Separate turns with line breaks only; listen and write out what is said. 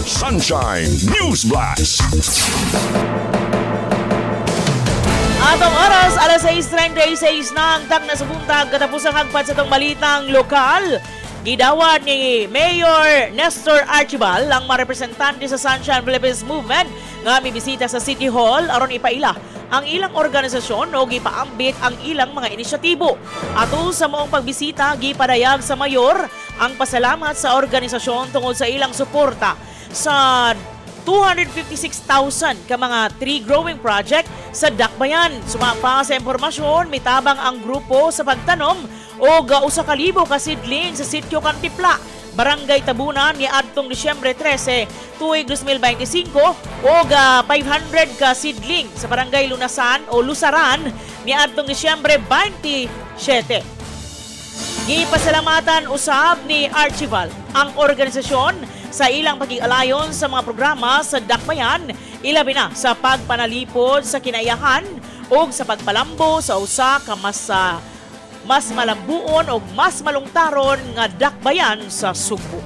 Sunshine News Blast.
Atong oras, alas 6:36 na ang tag na sa buntag, katapos ang hagpat sa itong balitang lokal. Gidawat ni Mayor Nestor Archival ang mga representante sa Sunshine Philippines Movement nga mibisita sa City Hall aron ipaila ang ilang organisasyon o gipaambit ang ilang mga inisyatibo. Ato sa maong pagbisita, gipadayag sa mayor ang pasalamat sa organisasyon tungod sa ilang suporta sa 256,000 ka mga tree growing project sa Dakbayan. Sumapa sa impormasyon, mitabang ang grupo sa pagtanom og 1,000 ka seedling sa sitio Kantipla, Barangay Tabunan niadtong Disyembre 13, tuig 2025 og 500 ka seedling sa Barangay Lunasan o Lusaran niadtong Disyembre 27. Gipasalamatan usab ni Archival ang organisasyon sa ilang pagigalayon sa mga programa sa Dakbayan, ilabi na sa pagpanalipod sa kinaiyahan ug sa pagpalambo sa usa ka mas malambuon ug mas malungtaron nga dakbayan sa Sugbo.